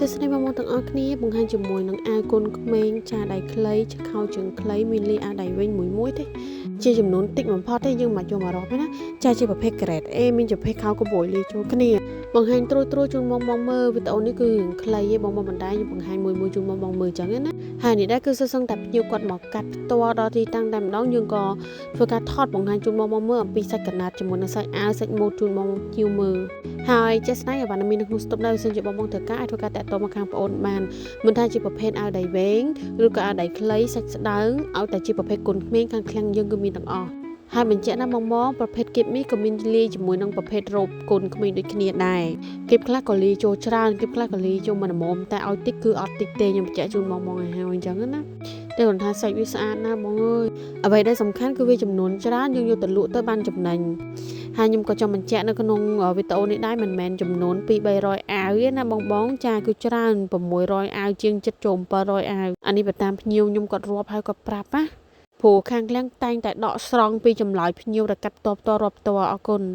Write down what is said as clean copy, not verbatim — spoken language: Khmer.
សួស្តីបងប្អូនទាំងអស់គ្នាបង្ហាញជាមួយនឹងអាវកូនក្មេងចាដៃខ្លីខោជើងខ្លីមានលាយអាវដៃវែងមួយមួយទេជាចំនួនតិចបំផុតទេយើងមកយកមករាប់ទេណាចាជាប្រភេទ grade A មានជាប្រភេទខោកបួយលាយចូលគ្នាបង្ហាញត្រួយត្រួយជូនបងបងមើលវីដេអូនេះគឺរឿងខ្លីទេបងបងបណ្ដាខ្ញុំបង្ហាញមួយមួយជូនបងបងមើលចឹងណាហើយនេះដែរគឺសឹងតែភ្ញៀវគាត់មកកាត់ផ្ទាល់ដល់ទីតាំងតែម្ដងយើងក៏ធ្វើការថតបង្ហាញជូនបងបងមើលអំពីសាច់កណាត់ជាមួយនឹងសាច់អាវសាច់ម៉ូតជូនបងភ្ញៀវមើលហើយជាក់ស្ដែងអ្វីដែលមាននៅក្នុងស្តុបដែរបើសិនជាបងបងត្រូវការអាចធ្វើការតាក់ទងមកខាងប្អូនបានមិនថាជាប្រភេទអាវដៃវែងឬក៏អាវដៃខ្លីសាច់ស្ដើងឲ្យតែជាប្រភេទគុណក្មេងខាងឃ្លាំងយើងគឺមានទាំងអស់ហើយបញ្ជាក់ណាបងបងប្រភេទគៀបមីក៏មានលាយជាមួយនឹងប្រភេទរ៉ូបកូនក្មេងដូចគ្នាដែរគៀបខ្លះក៏លាយចូលច្រើនគៀបខ្លះក៏លាយចូលមិនល្មមតែឲ្យតិចគឺអត់តិចទេខ្ញុំបញ្ជាក់ជូនបងបងឲ្យហើយអញ្ចឹងណាតែគាត់ថាសាច់វាស្អាតណាស់បងអើយអ្វីដែលសំខាន់គឺវាចំនួនច្រើនយើងយកទៅលក់ទៅបានចំណេញហើយខ្ញុំក៏ចង់បញ្ជាក់នៅក្នុងវីដេអូនេះដែរមិនមែនចំនួន2 300អាវទេណាបងបងចាគឺច្រើន600អាវជាងចិត្តចូល700អាវអានេះបើតាមភ្ញៀវខ្ញុំគាត់រាប់ហើយគាត់ប្រាប់ណាព្រោះខាងឃ្លាំងតែងតែដកស្រង់ពីចម្លើយភ្ញៀវដែលកាត់តបតរាប់តអរគុណ។